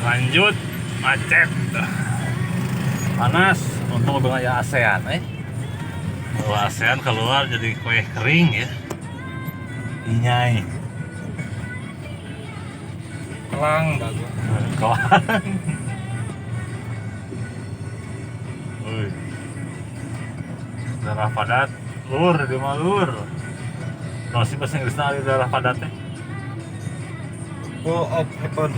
Lanjut macet. Panas, untung udah ya ASEAN eh. Kalau ASEAN keluar jadi kue kering ya. Inyai. Kelang bagus. Kelang. Wih. Darah padat, lur di mah lur. Nasi bahasa Inggrisna ari darah padat teh. Full of heaven.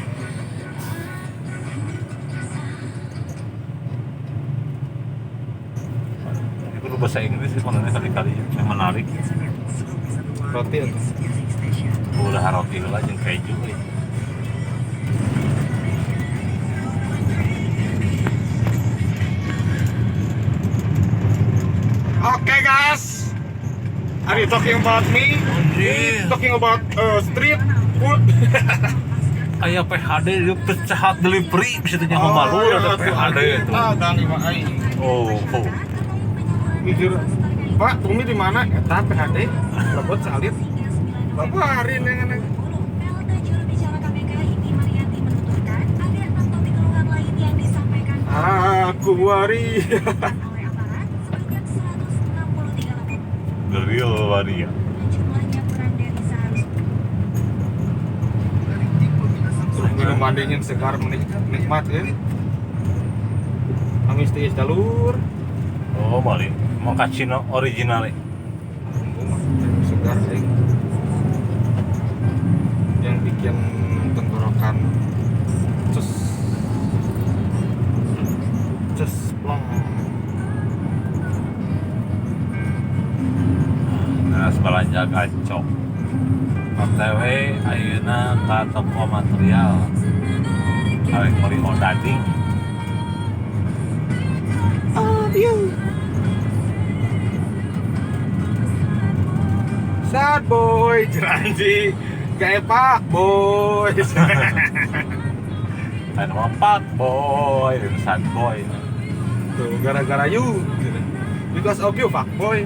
Itu bahasa Inggris sih kontennya kali-kali yang menarik. Roti itu. Udah roti heula jeung keju euy. Oke guys. Are you talking about me? Anjir. Talking about street food. Aya PHD di Pizza Hut delivery bisa tanya oh, malu ada PHD itu. Ah, dan lima aing. Oh, oh. Mikir, Pak, Tumi di mana? Eta PHD, lebet salit. Bapak hari ini. Aku wari. The real waria. Minuman dingin segar nikmat ya. Amis tiis jalur. Oh, balik. Mochaccino original. Segar sih. Yang bikin tenggorokan ces ces plong. Nah, belanja gacok. OTW ayeuna ka toko material. Arek meuli odading. Sad boy, jeranji, kayak pak boy. Lain mah pak boy, sad boy. Tuh, gara-gara you, gitu. Because of you, pak boy.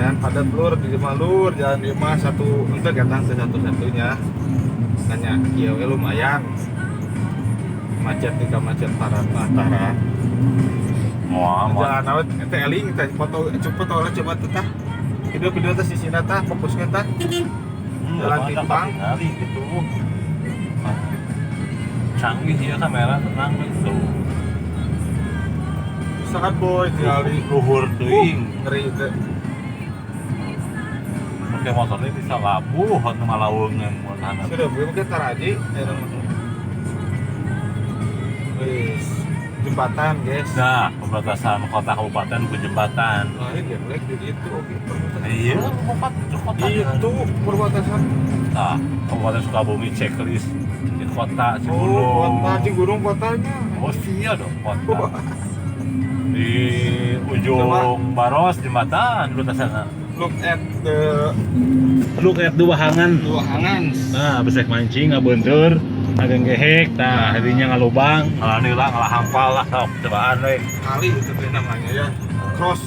Lumayan padat lur di lima lur, jalan lima satu untuk datang ke satu-satunya. Nanya, iya we lumayan. Macet tiga macet parah antara. Moal moal. Jalan awet teh eling teh foto coba foto coba teh. Video-video teh sisina tah fokusnya tah. Jalan timpang. Kali gitu. Canggih ya kamera tenang gitu. Sangat boy tinggal di Luhur teuing. Ngeri teh. Pakai motor ini bisa labuh atau malaweungeun mun hangat. Sudah gue mungkin taraji wis jembatan guys. Nah, perbatasan kota kabupaten ke jembatan. Nah, ini geblek di itu oke perbatasan. Iya, kabupaten ke kota. Itu perbatasan. Nah, Kabupaten Sukabumi checklist di kota Cigunung. Oh, kota Cigunung kotanya. Oh, iya dong, kota. Di ujung Baros jembatan perbatasan. Look at the Look at the wahangan. Wahangan. Nah, besek mancing ngabeunteur, ngagenggehek, tah hadinya ngalubang, ngalanila, ngalahampal lah, sok cobaan we. Kali itu teh namanya ya. Cross.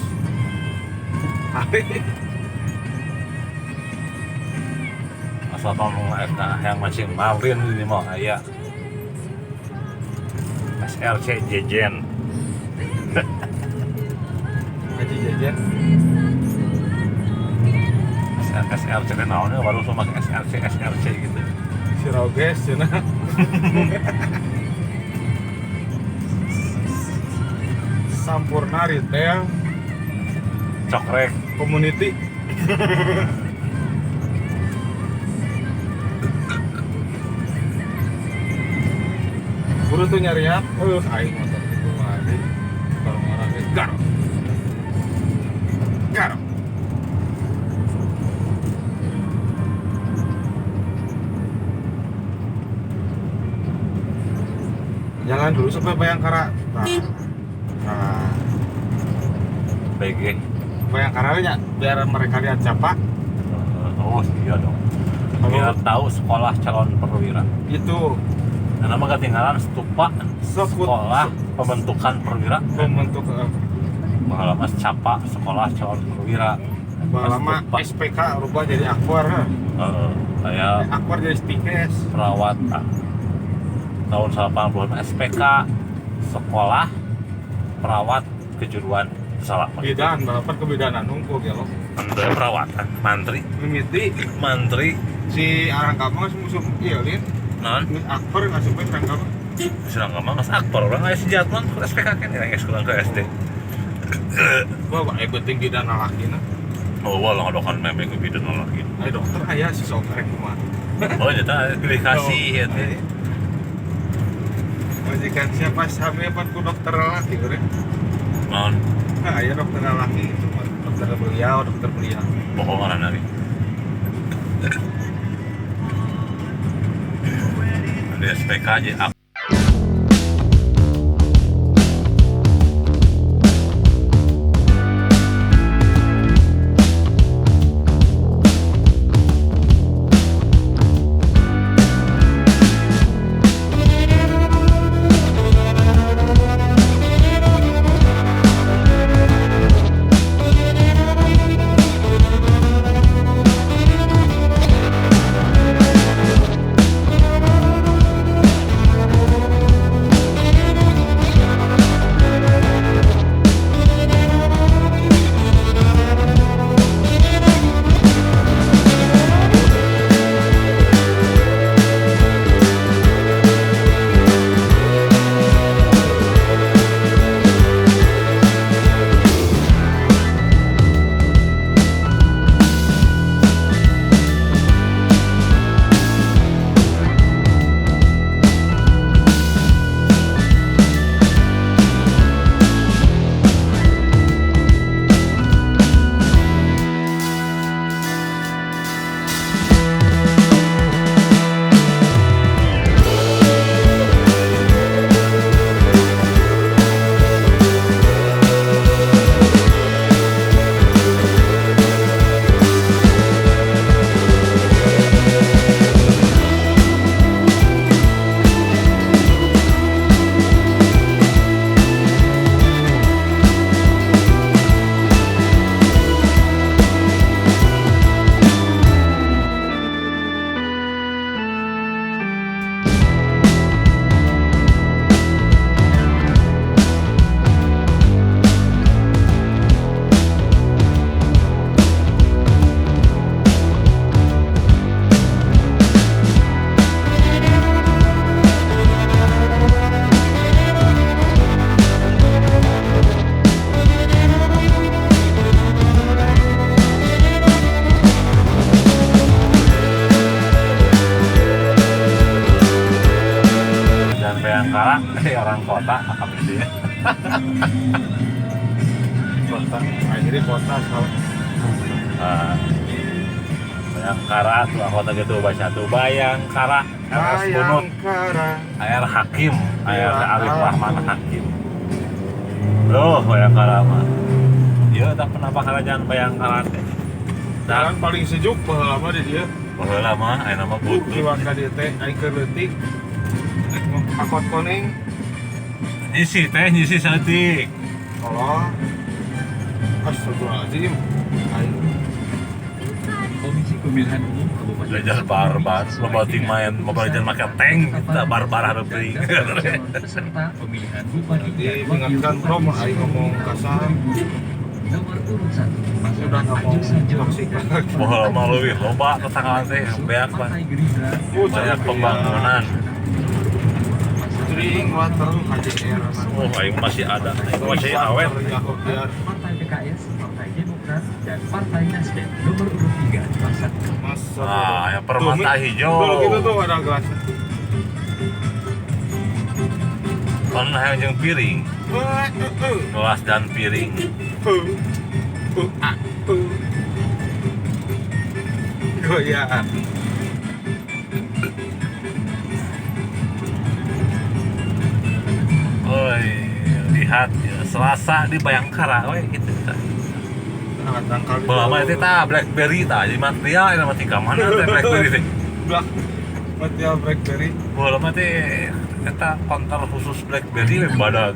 Kali. Asal tolong eta yang mancing marlin ini mah aya. SRC Jejen. Haji Jejen. SRC teh naonnya baru sama SRC SRC gitu. Si Roges cenah. Sampurna Retail Cokrek Community. Buru tuh nyari apa? Aing motor gitu mah di kalau orang gar. Gar. Jalan dulu sampai Bayangkara. Nah, BG. Bayangkara nya biar mereka lihat siapa. Oh iya dong. Biar tahu sekolah calon perwira. Itu. Nah, nama ketinggalan stupa sekolah pembentukan perwira. Pembentukan. Lama Capa sekolah calon perwira. Lama SPK rubah jadi Akwar. Kayak Akwar jadi Stikes. Perawat tahun 80 SPK sekolah perawat kejuruan salah. Bidan, balapan kebidanan nunggu ya lo. Perawatan, mantri. Mimiti, mantri. Si Arangka mah musuh iya lin. Non? Akbar nggak suka Rangga mah. Si Rangga mah nggak Akbar orang nggak sejatman SPK kan ya nggak sekolah ke SD. Wah, pak penting bidan laki nah. Oh, wah lah adokan memang ke bidan laki. Ayo dokter ayah si sok rek kumaha. Oh, jadi pilih kasih ya teh. Majikan siapa sampe pan ku dokter laki gue. Non? Nah, ayah dokter laki itu dokter beliau, dokter beliau. Bohong orang nari. Di SPK aja. Orang kota apa itu ya? Kota, akhirnya kota soal. Bayangkara tuh kota gitu baca tuh Bayangkara, RS Bunut, AR Hakim, AR Arif Rahman Hakim. Loh Bayangkara mah. Ya tak kenapa kerajaan Bayangkara teh. Jalan paling sejuk baheula mah di dieu. Baheula mah aya nama butuh. Iwan ka dieu teh aing keur leutik. Angkot kuning. Nyisi teh, nyisi saeutik. Tolong. Astagfirullahaladzim. Komisi Pemilihan Umum Kabupaten belajar barbar, loba ting main, belajar make tank, kita barbar hareup deui. Peserta pemilihan bupati dan wakil bupati aing ngomong kasar. Nomor urut 1 udah nggak mau toksik lagi. Baheula mah leuwih loba tetanggaan teh beak mah. Banyak pembangunan. Drink water KJR. Oh, aing masih ada. Aing masih awet. Partai PKS, Partai Demokrat, dan Partai Nasdem nomor urut 3 pasang. Ah, yang permata hijau. Tuh gitu tuh ada gelasnya. Kan hayang jeung piring. Gelas dan piring. Goyang. Oi, lihat ya, Selasa di Bayangkara, we gitu. Nah, lama itu ta BlackBerry ta, jadi material ini mati mana teh BlackBerry teh. Black material BlackBerry. Bola mah teh eta konter khusus BlackBerry we badag.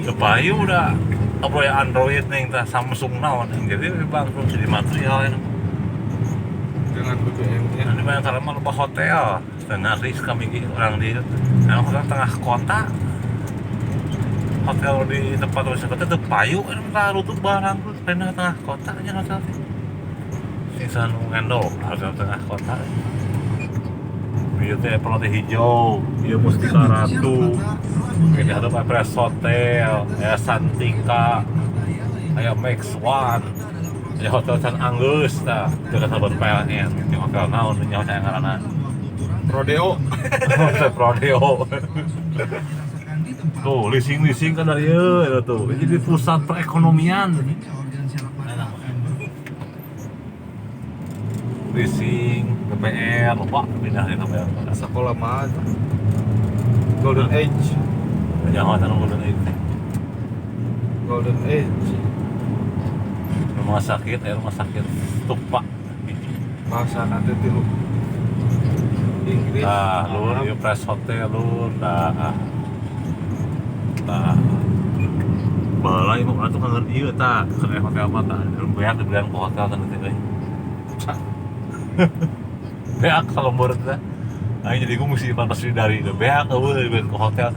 Teu payu da apa ya Android nih tah Samsung naon jadi we bangkrut jadi material ya. Dengan BBM-nya. Nah, di Bayangkara mah loba hotel. Setengah ris kami ge orang di nah, hotel tengah kota. Hotel di tempat wisata teh teu payu kan tarutup barang terus pindah tengah kota aja hotel teh. Sing nu ngendok hotel tengah kota. Ieu teh pelatih hijau, ieu Mustika Ratu. Di hadap Everest Hotel, aya Santika, aya Max One, aya Hotel Can Anggeus tah, dekat sahabat PLN. Di hotel naon nya hotel ngaranna? Rodeo. Hotel Prodeo. Tuh, leasing-leasing kan dari ieu eta tuh. Ini di pusat perekonomian. Leasing, BPR, lupa pindah di KPR. Sekolah mah. Golden Age. Jangan anu Golden Age. Golden Age. Rumah sakit, rumah sakit Tupak. Bahasa nanti tilu. Inggris. Nah, lur, ieu Press Hotel lur, nah. Nah. Baheula ieu mah urang tuh kangen ieu tah, keur hotel mah tah, beak dibelian ku hotel tah teh euy. Beak salembur teh. Aing jadi gua mesti pantas dari itu. Beak eueuh dibelian ku hotel.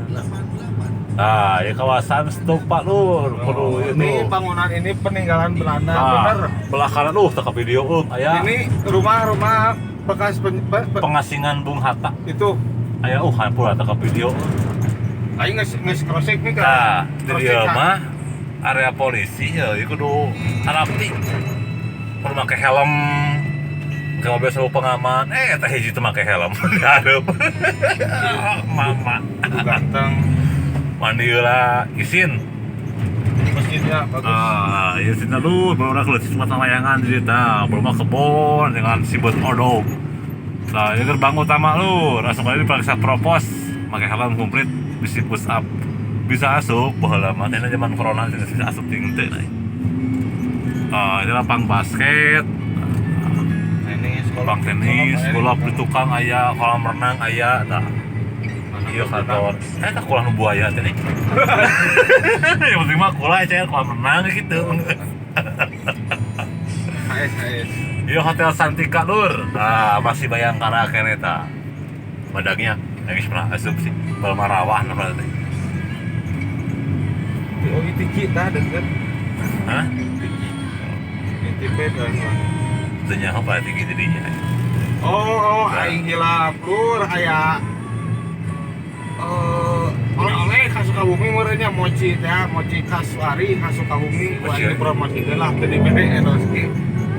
Nah, ya kawasan Stupa lur, perlu itu. Ini bangunan ini peninggalan Belanda, Nah, bener. belah kanan teu ka video aya Ini rumah-rumah bekas pengasingan Bung Hatta. itu. Aya hampura teu ka video. Aing geus crossing nih kan. Nah, di dieu mah area polisi ya, ieu kudu rapi. Kudu make helm. Make mobil sabuk pengaman. Teh hiji teu make helm. Hareup. Mama. Ganteng. Mandi heula isin. Masjidnya bagus. Ah, ieu sina lu, baru urang leutik mata layangan di dieu tah. Baru mah kebon dengan sibet odog. Nah, ieu gerbang utama lu, langsung aja diperiksa propos, make helm komplit, bisa push up. Bisa asup baheula mah teh zaman corona teh bisa asup ting teu. Ah, ini lapang basket, Tenis, lapang tenis, golf di tukang aya, kolam renang aya, tah. Iya kantor. Tah kulah nu buaya teh nih. Yang penting mah kulah aya kolam renang gitu. HS. Iya Hotel Santika lur. Nah, masih Bayangkara keneh tah. Badagnya geus pernah asup sih. Balmarawah nu berarti. Oh, ITG tah deket. Hah? ITP dan Teu nyaho berarti gitu dinya. Oh, aing hilap lur aya oleh-oleh khas Sukabumi meureunnya mochi teh, mochi Kasuari khas Sukabumi. Wah, ini promosikeun lah teu dibere endorse ge.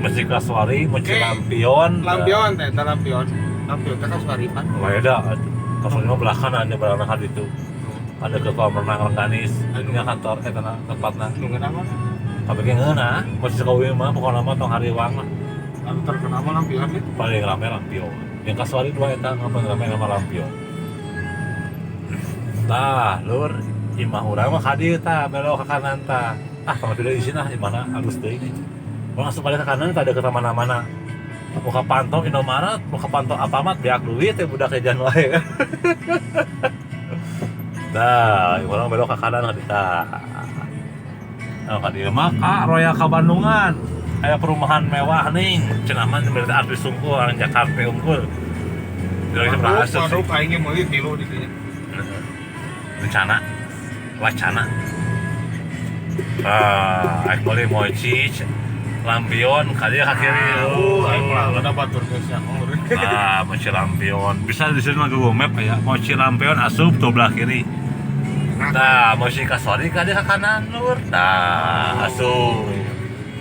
Mochi Kasuari, mochi lampion. Lampion teh, eta lampion. Lampion teh Kasuari pan. Beda. Kasuari mah belah kanan nya belah kanan itu. Ada ke kolam renang Rengganis, nya kantor eta na tempatna. Nu ngeunah mah. Kabeh ge ngeunah, mochi Sukabumi mah pokona mah tong hariwang lah. Anu terkenal mah lampion nya. Paling rame lampion. Yang Kasuari dua eta paling rame nama lampion. Tah, lur, imah urang mah ka dieu tah, belok ke kanan tah. Ah, kalau tidak izin ah, imahna halus deui nih. Urang langsung balik ke kanan tah ada ke mana-mana. Muka pantau Indomaret, muka pantau Alfamart, beak duit ya budak jajan wae. Nah, urang belok ke kanan ka tah. Nah, ka dieu mah ka Royal Kabandungan. Aya perumahan mewah nih, cenah mah berarti artis sungguh orang Jakarta unggul. Waduh, aing meuli tilu di dinya. Rencana, wacana. Aing meuli mochi, lampion, kali ka kiri. Aing mah ada batur geus nya. Ah, mochi lampion. Bisa di sini mah Google Map aya mochi lampion asup tuh belah kiri. Nah, mochi Kasuari kali ka kanan lur. Nah, asup.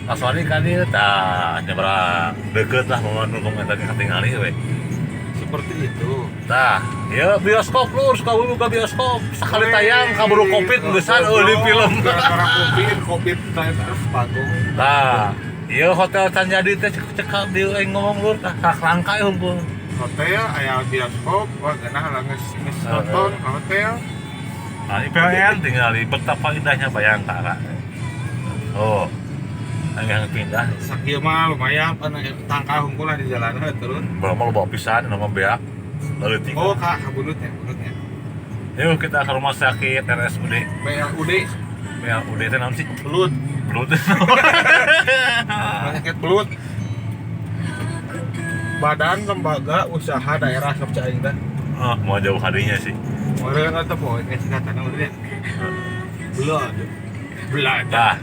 Kasuari kali tah nyebrang. Deket lah momen nu eta katingali we. Seperti itu. Nah, ya bioskop lur, Sukabumi buka bioskop. Sekali tayang kaburu Covid geusan eueuh di film. Gara-gara Covid teh terus panggung. Nah, ieu hotel can jadi teh cekap dieu aing ngomong lur, tah rangka hungkul. Hotel aya bioskop, wah geunah lah geus nonton ka hotel. Nah, IPLN tinggal di betapa indahnya Bayangkara. Oh. Yang pindah. Sakieu mah lumayan pan tangkal hungkul lah di jalan turun. Berapa lo bawa pisan nama beak. Leutik. Oh, Kak, kabunutnya, bunutnya. Yuk kita ke rumah sakit RSUD. BLUD. BLUD itu naon sih? Belut. Belut. Rumah sakit belut. Badan Lembaga Usaha Daerah sok cai teh. Oh, mau jauh harinya sih. Meureun atuh poe geus singkatan udah. Belut. Belat. Dah.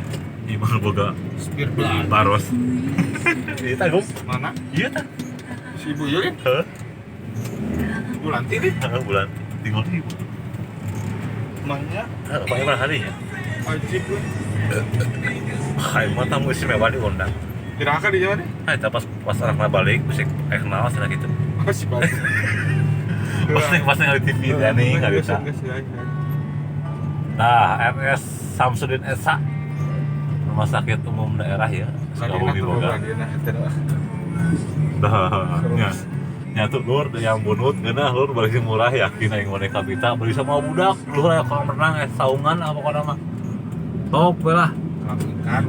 Gimana boga? Spear belat. Baros. Iya tah, Gum. Mana? Iya tah. Si Ibu Yulin? Heh. Bulanti deh. Heeh, bulan. Tinggal di ibu. Emangnya? Heeh, bagaimana harinya? Wajib lu. Kayak mah tamu istimewa diundang. Diraka di Jawa deh. Nah, itu pas anaknya balik, bisa kenal sana gitu. Oh, si balik. Pas nggak di TV ya nih, nggak bisa. Nah, RS Samsudin Esa, Rumah Sakit Umum Daerah ya, Sukabumi Bogor. Nah, nyatu lur yang bunut ngeunah lur balik murah yakin aing boneka kapita beli sama budak lur aya kolam renang saungan apa pokona mah. Top we lah.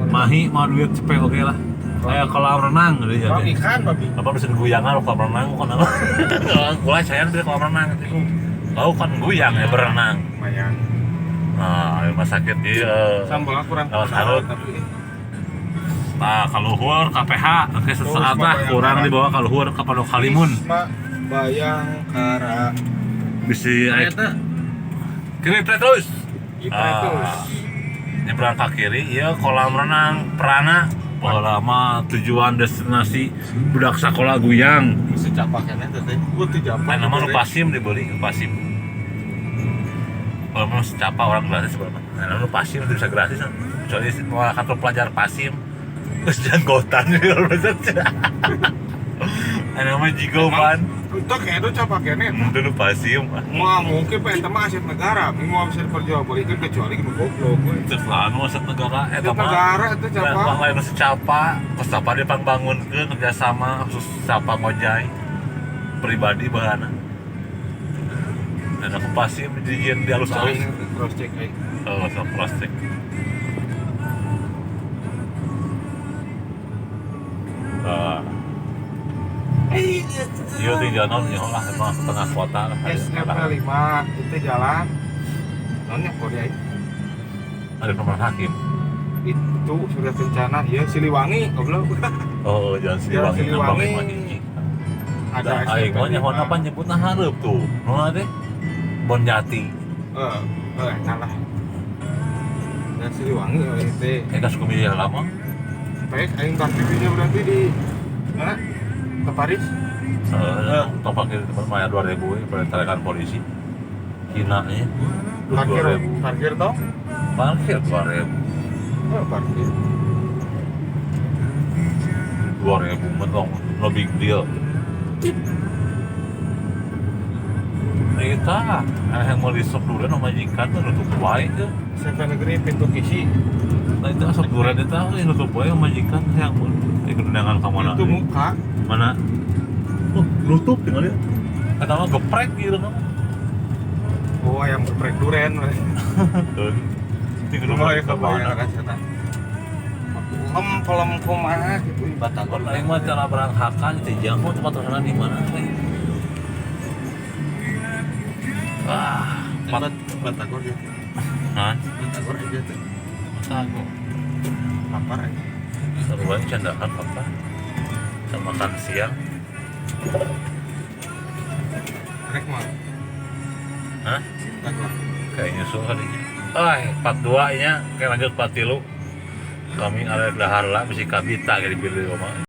Mahi mah duit cepet oke lah. Kayak kolam renang gitu ya. Kolam ikan babi. Apa bisa guyangan kolam renang kolam renang. Kula saya bisa kolam renang. Kau kan guyang ya berenang. Lumayan. Nah, rumah sakit ieu. Sambal kurang. Tapi nah, kaluhur KPH, oke sesaat lah kurang dibawa kaluhur ke Pondok Halimun. Bayangkara. Bisi eta. Kiri terus. Terus. Nyebrang ke kiri, iya kolam renang Prana. Lama tujuan destinasi budak sekolah guyang. Mesti capak keneh teh. Gua teu japak. Lain nama nu Pasim dibeli ke Pasim. Kalau mau secapa orang gratis berapa? Nah, nu Pasim itu bisa gratis. Kecuali mau kartu pelajar Pasim. Terus janggotan gitu maksudnya. Nama jigo pan. Untuk itu capak keneh. Itu nu Pasim. Moal mungkin pak eta mah aset negara, moal bisa diperjualbelikan kecuali nu goblok we. Terus lah anu aset negara eta mah. Negara itu capa. Bang lain nu secapa, terus capa dia pangbangunkeun kerjasama khusus capa ngojay pribadi bahana. Dan aku Pasim dijieun di alus-alus. Cross check aing. Oh, so cross check. Iya, di jalan nyaho lah, emang setengah kota lah. SMP 5 itu jalan. Nonnya kok dia. Ada nomor hakim. Itu sudah Kencana, ya Siliwangi goblok. Oh, jalan Siliwangi, nambang 5 hiji. Ada aing mah nyaho apa nyebutna hareup tuh. Nona teh Bonjati. Heeh, salah. Jalan Siliwangi euy teh. Eta Sukabumi lama. Baik, aing parkirnya berarti di mana? Ke Paris? Tong parkir di tempat maya 2000 pada tarikan polisi. Hina nya. Parkir, parkir toh? Parkir 2000. Oh, parkir. 2000 mentong, no big deal. Eta, yang mau di sop durian sama majikan tuh nutup wae tuh. SMP Negeri Pintu Kisi. Nah itu sop durian itu yang nutup wae majikan yang undangan ke mana? Itu muka. Mana? Oh, nutup tinggal dia. Kata mah geprek gitu kan. Oh, ayam geprek duren. Tuh. Tinggal rumah ke mana? Pelem kumaha gitu Batagor. Lain mah cara berangkakan teh jauh tempat sana di mana teh? Ah, Batagor gitu. Hah? Batagor aja tuh. Batagor. Lapar aja. Seruan candaan apa? Sama makan siang. Rek mah. Hah? Batagor. Kayak nyusul kalinya. Ah, 42 nya kayak lanjut 43. Kami arek dahar lah bisi kabita kayak dipilih rumah.